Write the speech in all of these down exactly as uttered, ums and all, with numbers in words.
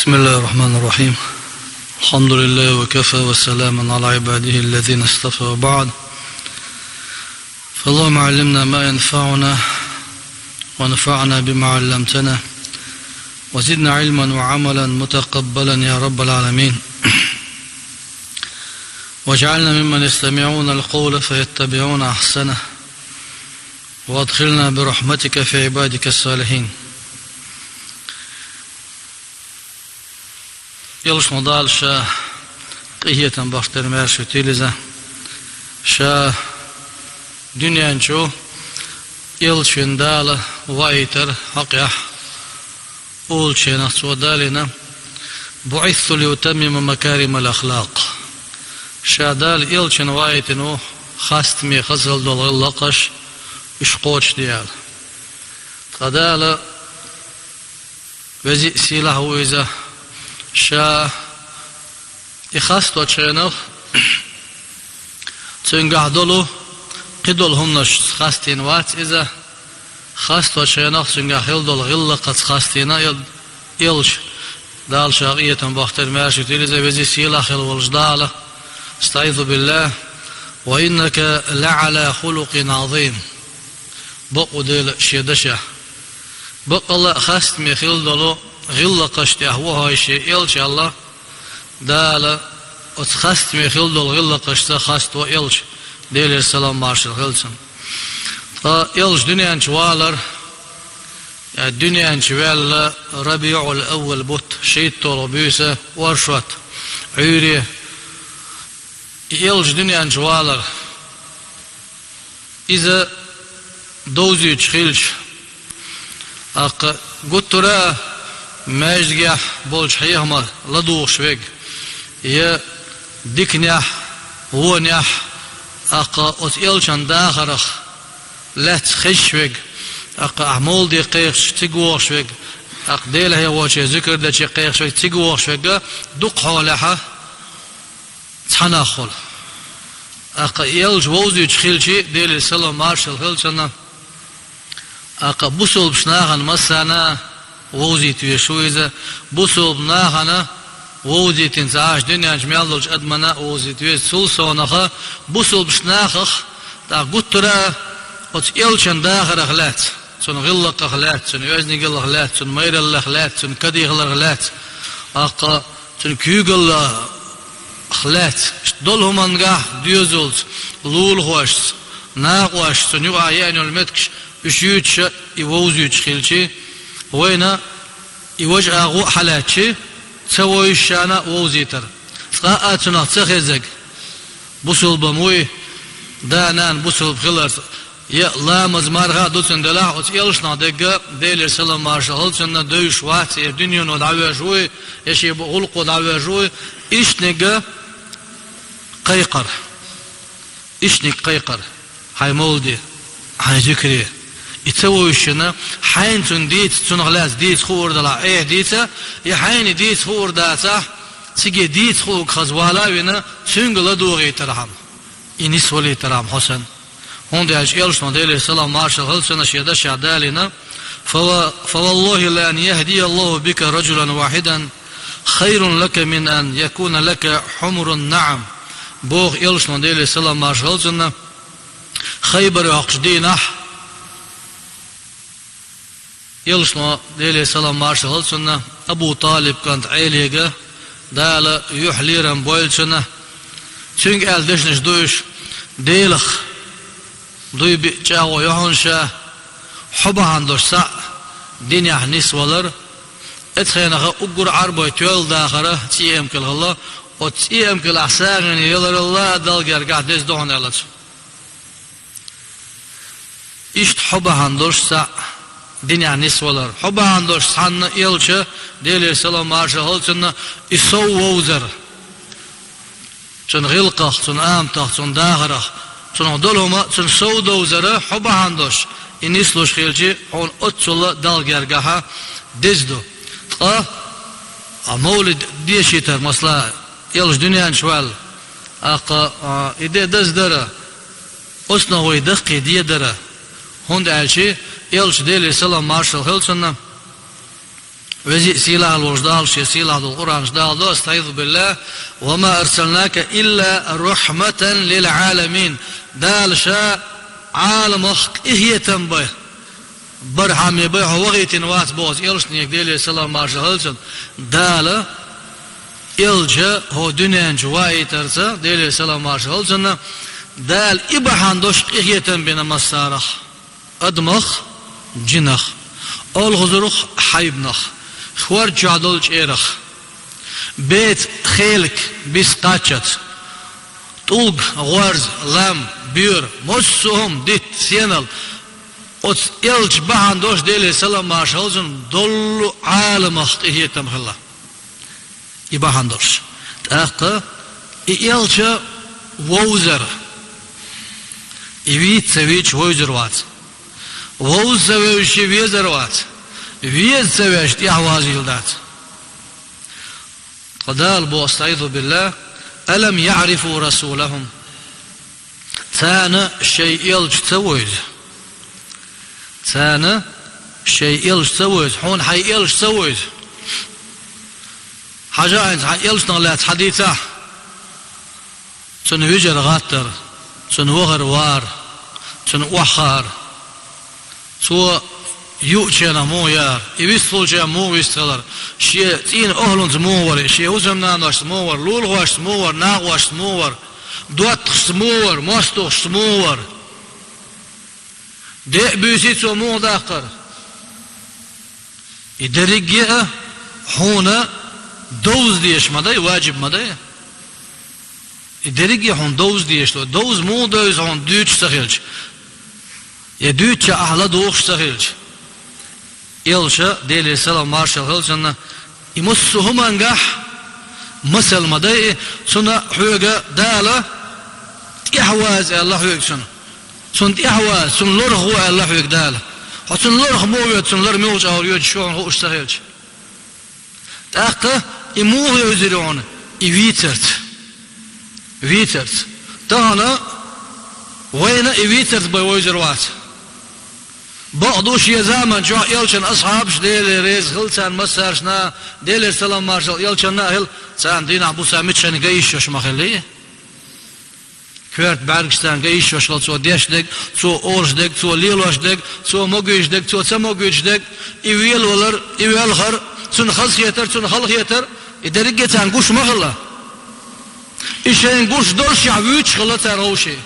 بسم الله الرحمن الرحيم. الحمد لله وكفى وسلام على عباده الذين اصطفى وبعد. فاللهم علمنا ما ينفعنا وانفعنا بما علمتنا وزدنا علما وعملا متقبلا يا رب العالمين. واجعلنا ممن يستمعون القول فيتبعون أحسنه وأدخلنا برحمتك في عبادك الصالحين. Элчано Дала ша къинхетам бахийтар, маьрша витийла иза. Ша дуьнен чу элча вина Дала ваийтар хьокъехь, олучу хенахь цо далийна: «بعثت لأتمم مكارم الأخلاق». Ша Дала элча вина ваийтина ву хастаме, хазалла долу гӀиллакхаш уьш кхочушде аьлла. Ткъа Дала веза а, сийлахь а ву иза. Ша и хасточу хенахь цуьнгахь долу кхидолу хӀуманашца хастийна вац иза. Хасточу хенахь цуьнгахь хилла долу гӀиллакхаца хастийна эл-, элча. Дала ша къинхетам бахийтар, маьрша витийла иза, веза а, сийлахь а хилла волчу Дала. أستعيذ بالله. «وإنك لعلى خلق عظيم». Бакъ ву Дела шен дашехь. Баккъалла а хастаме хилла долу гӀиллакхаш тӀехь ву хьо шен элча аьлла, Дала оцу хастаме хилла долу гӀиллакхашца хасто элча, Делера салам-маршалла хилла цунна. Ткъа элча дуьнен чу валар, я дуьнен чу ваьлла РабиӀул-Аввал бутт, шийтталгӀа буьйса, оршот, Ӏуьйре. И элча дуьнен чу валар, иза довзуьйтуш хилча, тӀаккха гуттара а маьждигехь болчу хьехамах ладугӀуш верг, я диканехь, вонехь, тӀаккха оцу элчан дахарх лаьцна хезаш верг, тӀаккха ахь мовлиде кхайкхича цига вогӀуш верг, тӀаккха Дела хьехочун зикар дечу кхайкхаш верг, цига вогӀуш верг а дукха хьолехь а цхьа нах хуьлу. ТӀаккха и элча вовзуьйтуш хилча, Делера салам-маршалла хилла цунна, тӀаккха бусалбачу нахана массарна а вовзийта везаш ву иза, бусалба нахана вовзийтина ца Ӏаш, дуьнен чу мел долчу адамна а вовзийта веза. Цул совнаха бусалбачу нахах, тӀаккха гуттара а оцу элчан дахарх лаьцна, цуьнан гӀиллакхах лаьцна, цуьнан оьздангаллех лаьцна, цуьнан майраллех лаьцна, цуьнан кадихаллех лаьцна, тӀаккха цуьнан куьйгаллех лаьцна, иштта долу хӀумангахь доьзалца, лулахошца, накъосташца, цунна юкъахь еана йолу меттигаш уьш юьйцуш а, и вовзуьйтуш хилча, вайна и важа агӀо а хьалаьцча, ца вовзуьйтуш а вовзийтар. Цкъа а цунах ца хезарг бусалба ма вуй, да-нана бусалба хиларца, я ламаз, марха а ду цуьнан делахь, оцу элчанах дерг а, Делера салам-маршалла хилла цунна, девзаш вац, я дуьнено дӀавоьжуш вуй, я шен гӀуллакхо дӀавоьжуш вуй, иштаниг а кхайкхар. Иштаниг кхайкхар. Хьайн мовлиде, хьайн зикаре. И ца вовзуьйтуш а, хьайна цунна дийца, цунах лаьцна дийца хуур делахь, эхь дийца, я хьайна дийца хуур дацахь, цига дийца хуург хаза вала а вина, цуьнга ладогӀийтархьама, и нисвалийтархьама хьо санна. ХӀунда аьлча элчано, Делера салам-маршалла хилла цунна, шен дашехь далийна: «فو-, فوالله لأن يهدي الله بك رجلا واحدا خير لك من أن يكون لك حمر النعم». Боху элчано, Делера салам-маршалла хилла цунна, Хайбар йоккхучу дийнахь, элчано, Делера салам-маршалла хилла цунна, Абу ТӀалиб кӀант Ӏелига Дала юьхь лерам бойла цунна, цуьнга аьлла дешнаш ду уьш: «Делах дуй биъ чӀагӀо ю хьуна ша, хьо бахьана долуш цхьаъ динехь нисвалар, оцу хенахь уггар Ӏарбой тоьлла дахар цӀен эмкал хилла, оцу цӀен эмкалехь сагӀина яларалла а Далла гергахь деза ду хьуна», аьлла цо. Иштта хьо бахьана долуш цхьаъ динехь нисвалар, хьо бахьана долуш цхьанна элча, Делера салам-маршалла хилла цунна, и сов вовзар, цуьнан гӀиллакхах, цуьнан аматах, цуьнан дахарах, цунах долу хӀума, цуьнан сов довзар хьо бахьана долуш, и нислуш хилча, хьуна оццул а Далла гергахь деза ду. Ткъа а мовлид дешийтар, масала, элча дуьнен чу ваьлла, тӀаккха, а, и де даза дара, оцунах вай даккхий де дара, хӀунда аьлча элча, Делера салам-маршалла хилла цунна, Веза а сийлахьа волча Дала шен сийлахь долча Къуръан чу дӀаала до: «أستعيذ بالله، وما أرسلناك إلا رحمة للعالمين». Дала ша Ӏаламах къинхетам бе, бархьамме бе хьо вахийтина вац боху элчанна, Делера салам-маршалла хилча. Дала элча хӀокху дуьнен чу ваийтарца, Делера салам-маршалла хилча, Дала и бахьана долуш къинхетам бина массарах: адамах, жинах, олхазарх, хьайбанах, хӀорда чохь долу чӀерах, беца, хелаца, биса, кхаччалц, тӀулг, гӀорз, лам, боьра, массо а хӀума, дитт, сенал. Оцу элча бахьана долуш, Делера салам-маршалла хилча, долу Ӏаламах къинхетам хилла. И бахьана долуш. ТӀаккха и элча вовзар. И вийца ца вийча вевзар вац. Вовза ца вевзача везар вац. Веза ца везача тӀаьхьавазийла дац. Ткъа Дала боху, أستعيذ بالله: «ألم يعرفوا رسولهم». Царна шайн элча ца вевза. Царна шайн элча ца вевза. Хьуна хьайн элча ца вевза. Хьажа хьайна хьан элчанах лаьцна хьадийцахь. Цунна вижар-гӀаттар, цунна вахар-вар, цунна охьахаар. Цо юучу хенахь муха яра, и вистхуьлучу хенахь муха вистхилар, шен цӀийнан охӀланца муха вара, шен хӀусамнаношца муха вара, лулахошца муха вара, накъосташца муха вара, доттагӀашца муха вара, мостагӀашца муха вара. Де а буьйсий цо муха даккхара. И дерриге а хьуна довза дезаш ма дай, ваджиб ма дай. И дерриге а хьуна довза дезаш ду. Довза муха девза хьуна дуьйцуш ца хилча? Я дуьйцучохь ахь ладугӀуш ца хилча? Элча, Делера салам-маршалла хилча, и массо а хӀумангахь масал ма дай, цунна хьоьга Дала тӀаьхьаваза аьлла хьоьга цунна. Цунна тӀаьхьаваза, цунна лорах гӀо аьлла хьоьга Дала. Хьо цунна лорах муха воьду, цунна лар муха чӀагӀлур йоьду, шуна хууш ца хилча? ТӀаккха и муха вевзира хьуна? И вийцарца. Вийцарца. Тахана вайна и вийцарца бен вевзар вац. Бакъ ду, шен заман чохь элчан асхьабаш, Деле реза хила царна массаршна, Делера салам-маршалла элчанна а хила, царна дийнахь-буса мичахь ган йиш йолуш ма хиллий. Коьрта бӀаьргаш царна ган йиш йолуш хила, цо деш дерг, цо олуш дерг, цо лелош дерг, цо могуьйтуш дерг, цо ца могуьйтуш дерг, и велавалар, и велхар, цунна хазахетар, цунна халахетар, и дерриге а царна гуш ма хилла. И шайна гуш доллушехь вуьйцуш хилла цара вовшийн.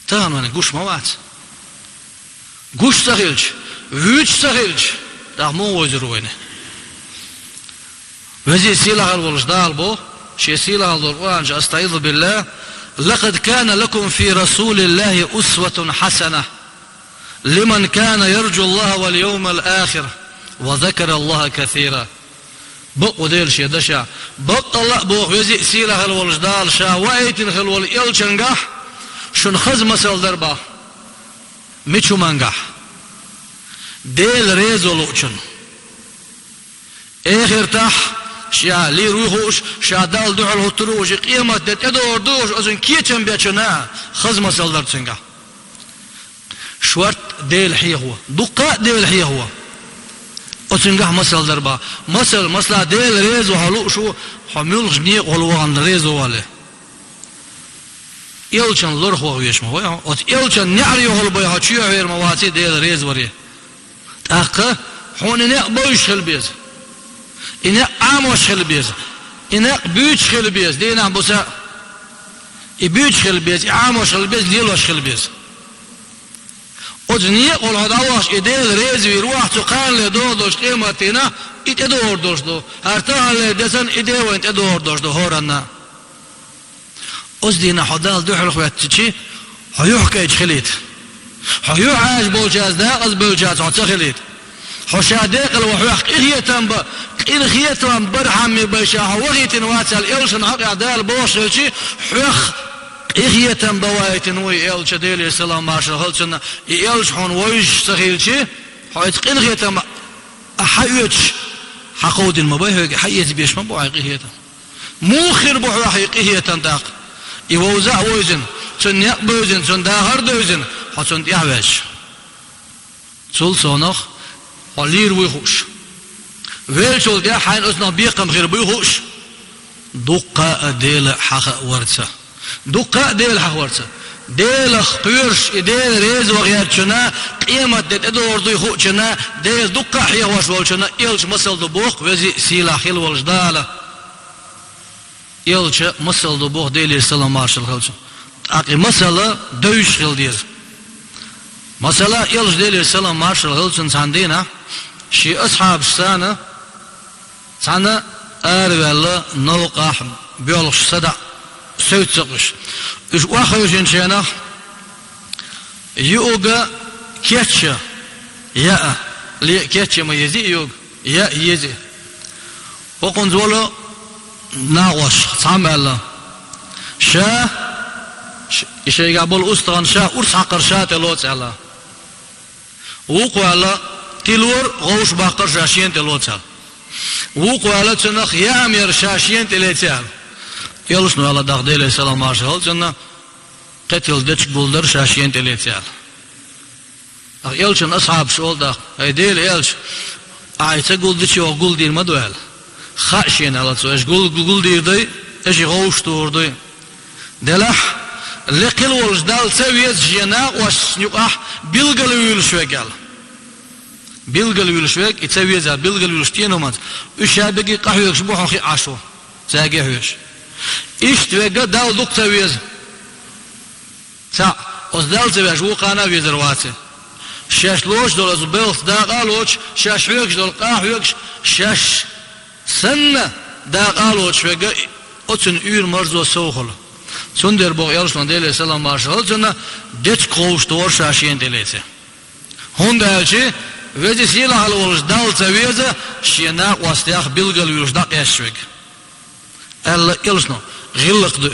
Тахана вайна гуш ма вац. Гуш ца хилча, вуьйцуш ца хилча, тӀаккха муха вевзар ву вайна? Веза а сийлахь а волуш Дала боху шен сийлахь долу Къуръан чу: أستعيذ بالله: «لقد كان لكم في رسول الله أسوة حسنة لمن كان يرجو الله واليوم الآخر وذكر الله كثيرا». Бакъ ву Дела шен дашехь. Баккъалла а боху Веза а сийлахь а волуш Дала ша ваийтина хила волу элчангахь шуна хаза масал дара боху. Мича хӀумангахь? Дела реза волу луучунна. Эхартахь ша лийр вуй хууш, ша Далла дуьхьал хӀуттур ву хууш, и къематде тӀедогӀур ду хууш, оцунна кечам бечунна хаза масал дара цуьнгахь. Шорта Дела хьехаво, дуккха а Дела хьехаво. Оцуьнгахь масал дара боху. Масал, масала, Дела реза ву хьо лууш ву, хьо муьлхачу некъахула вахана реза ву вале. Элчан лорах ваха везаш ма ву хьо. Оцу элчан неӀарехула бен хьо чоьхьавер ма ваций Дела реза варе. ТӀаккха хьуна и некъ бовзуш хила беза. И некъ Ӏамош хила беза. И некъ буьйцуш хила беза. Дийнахь-буса и буьйцуш хила беза, и Ӏамош хила беза, лелош хила беза. Оцу некъахула хьо дӀавахча, и Дела реза вийр ву ахь, цу кханале догӀур долчу къематдийнахь и тӀедогӀур долуш ду. ХӀара таханлера де санна, и де вайна тӀедогӀур долуш ду хӀоранна. Оцу дийнахь хьо Далла дуьхьал хӀоьттичи, хьо юьхькӀайчу хилийта. Хьо юьхьӀаьржа болчаьрца, декъаза бевллачаьрца хьо ца хилийта. Хьо ша декъала ван, хьоьх къинхетам бан, къинхетам, бархьамме бен ша хьо вахийтина вац аьлла, элчан хьокъехь Дала бохуш хилчи, хьоьх къинхетам бан ваийтина ву и элча, Деле салам-маршалла хила цунна, и элча хьуна вевзаш ца хилчи, хьо иза къинхетам а хьаоьцуш, хьакховдийна ма бай хьоьга, хьаэца безаш ма бу хьайн къинхетам. Муха хир бу хьоьх и къинхетам тӀаккха? И вовза а вевзина, цуьнан некъ бевзина, цуьнан дахар а девзина, хьо цунна тӀаьхьаваьлча. Цул совнах, Хьо лийр вуй хууш. Веллачул тӀехьа хьайна оцунах бекхам хир буй хууш. Дуккха а Дела хьахаварца. Дуккха а Дела хьахаварца. Делах кхоьруш и Дела реза ваха гӀертачунна, къематде тӀедогӀур дуй хуучунна, Дела дуккха а хьехош волчунна, элча масал ду боху веза а сийлахь хила волчу Дала. Элча масал ду боху Делера салам маршалла хилча. ТӀаккха и масала девзаш хила деза. Масала, элча Делера салам маршалла хилча цхьана дийнахь, шен асхьабаш санна, цхьаьна араваьлла новкъахь боьлхуш садаӀа севццакъуш. Уьш охьахевшинчу хенахь, юург кечъян, яа, ле кечъян ма езий юург, яа езий. ХӀокхунца волу накъост цхьамма аьлла: «Ша, ш-, и шайгахь болу устагӀан ша урс хьакхар ша тӀе лоцу», аьлла. Вукхо аьлла: «Тилор, гӀовш баккхар ша шена тӀе лоцу», аьлла. Вукхо аьлла цунах: «Яа мер ша шена тӀе леци», аьлла. Элчано аьлла дӀа, Делера салам маршалла хилча цунна: «Кхетийла дечиг гулдар ша шена тӀе леци», аьлла. Ахь элчан асхьабаш олу тӀаккха: «ХӀай Делан элча, ахь и ца гулдича йогӀу гулдийр ма ду», аьлла. Хаьа шена аьлла цо, аша гул-, гулдийр дуй, аша и гӀовш тухур дуй. Делахь, лекха хила волчу Далла ца веза шен накъосташна юкъахь билггал вуьйлуш верг аьлла. Билггал вуьйлуш верг, и ца веза, билггал вуьйлуш тӀенан хӀуманца. Уьш ша бегий къахьоьгуш бу хьо хи Ӏаш ву, цаьрга а хьоьжуш. Иштта верг Далла дукха ца веза. Цхьаъ, оцу Далла ца везаш вукхана а везар вац и. Шаьш лоцуш долу оцу белхаца дакъа а лоцуш, шаьш хьоьгуш долу къа а хьоьгуш, шаьш санна дакъа а лоцуш верг, оцунна уьйр-марзо сов хуьлу. Цундела боху элчано, Делера салам маршалла хилча цунна, дечиг гӀовш тухур ша шена тӀе леци. ХӀунда аьлча веза а сийлахь а волчу Далла ца веза шен накъостех билггал вуьйлуш дӀакъаьсташ верг. Аьлла элчано: «ГӀиллакх ду и,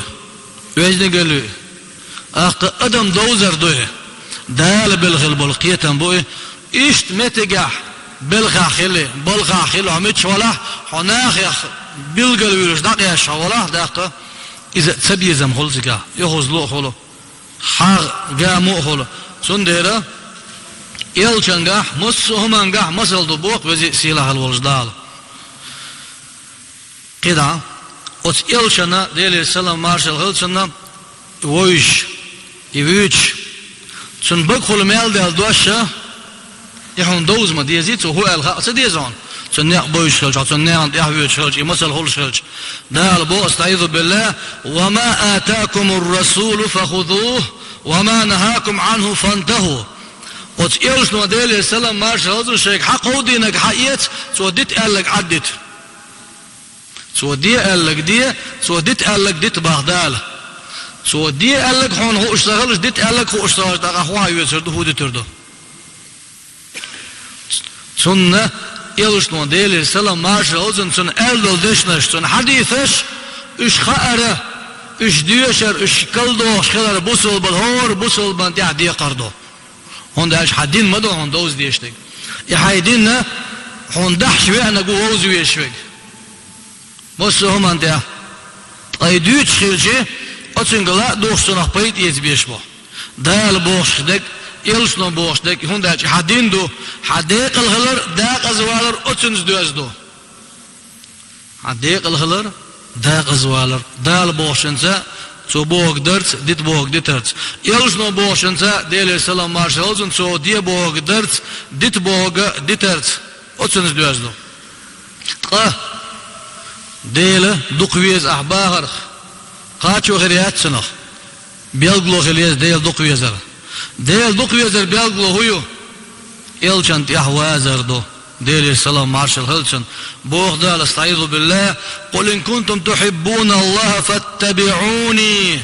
вежнигал ю и, ахкха адам довзар ду и, Дала белла хила болу кхетам бу и». Иштта меттигехь, белхахь хили, балхахь хили хьо мичахь валахь, хьо нахех билггал вуьйлуш дӀакъаьсташ хьо валахь, даккха, иза а цабезам хуьлу цигахь, оьгӀазло а хуьлу, хьагӀ, гамо а хуьлу. Цундела элчангахь, массо а хӀумангахь масал ду боху веза а сийлахь а волчу Дала. КхидӀа, оцу элчанна, Делера салам маршалла хилча цунна, вовзуш, и вуьйцуш, цунна багахула мел даьлла дош а, и хьуна довза ма дезий, цо хӀун аьлла хаа ца деза хьуна? Цунна некъ бовзуш хилча, цунна нахана тӀаьхьа воьдуш хилча, и масал хуьлуш хилча. Дала боху, астаӀизу биллахӀ: «Ва ма атакумур-расулу фахузухӀу, ва ма нахӀакум ӀанхӀу фантахӀу». Оцу элчано, Делера салам маршалла хилча цунна, шайга хьакховдийнарг хьаэца, цо дита аьлларг Ӏаддита. Цо де аьлларг де, цо дита аьлларг дита боху Дала. Цо де аьлларг хьуна хууш ца хилча, дита аьлларг хууш ца хилча, тӀаккха ахь хӀун хьан оьцур ду, хӀун дитар ду? Цунна, элчано, Делера салам маршалла хилча цунна, цунна аьлла долу дешнаш, цунна хьадисаш, уьш хаара, уьш доьшар, уьш калдохуш хилар бусалбан, хӀора бусалбан тӀехь декхар ду. ХӀунда аьлча хьан дин ма ду хьуна довза дезаш дерг. И хьайн дин хьуна дахьаш веанарг ву вовза везаш верг. Массо а хӀуманна тӀехь. Ткъа и дуьйцуш хилча, оцуьнга ла а духуш, цунах пайда эца безаш бу. Дала бохуш дерг, элчано бохуш дерг, хӀунда аьлча хьан дин ду, хьан декъала хилар, декъаза валар оцуьнца доьзна ду. Хьан декъала хилар, декъаза валар. Дала бохучуьнца, цо бохург дарца, дита бохург дитарца. Элчано бохучуьнца, Делера салам маршалла хилча цунна, цо де бохург дарца, дита бохург дитарца. Оцуьнца доьзна ду. Ткъа Дела дукха веза ахь бахарх кхачо хир яц цунах. Билгало хила еза Дела дукха везар. Дела дукха везар билгало хӀун ю? Элчанна тӀехь вазар ду. Делера салам маршалла хилча цунна. Боху Дала, астаӀизу биллахӀ: «Къул ин кунтум тухьиббуналлахӀа фаттабиӀуни».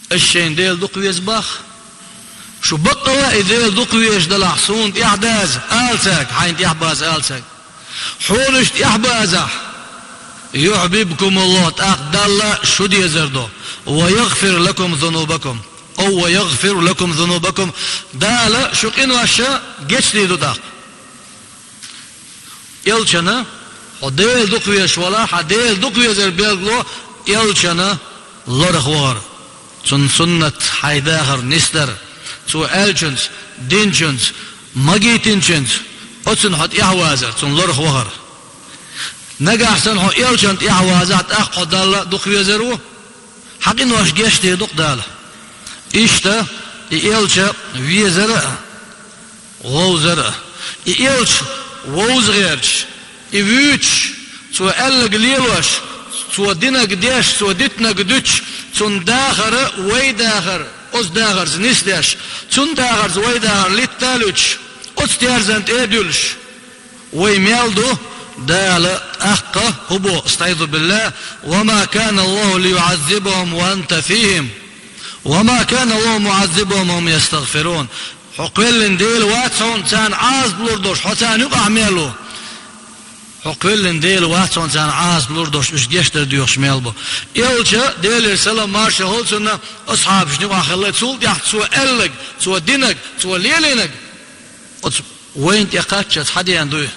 Аш шайна Дела дукха веза боху? Шу баккъалла а и Дела дукха везаш далахь, суна тӀехь даза, ала цаьрга, хьайна тӀехь база ала цаьрга. Хьуна уьш тӀехь базахь, юхьбибкумуллахӀ, тӀаккха Далла шу дезар ду, ва ягъфир лакум зунубакум, ав ва ягъфир лакум зунубакум, Дала шу къинош гечдийр ду тӀаккха. Элчанна, хьо Дела дукха везаш валахь, хьан Дела дукха везар билгало, элчанна ларах вахар. Цуьнан суннат хьайн дахар нисдар, цо аьллачуьнца, динчуьнца, магийтинчуьнца, Оцунна хьо тӀаьхьавазар, цунна лорах вахар. Нагахь санна хьо элчанна тӀаьхьавазахь, тӀаккха хьо Далла дукха везар ву. Хьан къинош гечдийр ду-кх Дала. Иштта и элча везар а, вовзар а. И элча вовза гӀерташ, и вуьйцуш, цо аьлларг лелош, цо динарг деш, цо дитинарг дуьтуш, цунна дахар а, вай дахар а, оцу дахарца нисдеш, цунна дахарца вай дахар латта а луьтуш, оцу терзан тӀе а дуьллуш, вай мел ду, Дала тӀаккха хӀун боху, أستعيذ بالله: وما كان الله ليعذبهم وأنت فيهم وما كان الله معذبهم وهم يستغفرون. Хьо кхоьллина Дела вац хьуна царна Ӏазап лур долуш, хьо царна юкъахь мел ву. Хьо кхоьллина Дела вац хьуна царна Ӏазап лур долуш, уьш гечдар доьхуш мел бу. Элча, Делера салам-маршалла хуьлда цунна, асхьабашна юкъахь хилла, цул тӀаьхьа цо аьлларг, цо динарг, цо лелийнарг. Оцу вайна тӀе кхаччалц хьан деана дуй?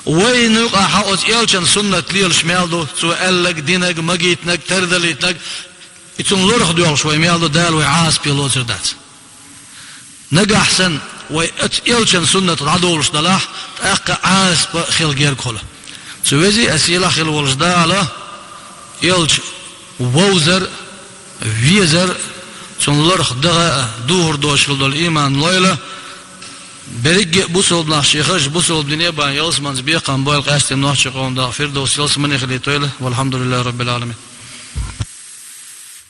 Вайна юкъахь оцу элчан суннат лелаш мел ду, цо аьлларг, динарг, магийтинарг, тардалийтинарг, и цунна лорах доьлхуш вай мел ду, Дала вай Ӏазапе лоцур дац. Нагахь санна вай оцу элчан суннат дӀадовлуш далахь, тӀаккха Ӏазап хила герга хуьлу. Цу везий а, сийлахь а хила волуш Дала элча вовзар а, везар а, цунна лорах даха а духур доцуш хила долу ийман лойла. Берригге а бусалба нах шен хазачу бусалба дине бан ялсаманица бекхам бойла, къаьсттина нохчийн къоман даха Фирдовс ялсамани хилийтойла. Валхьамдулиллахи Раббил Ӏаламин.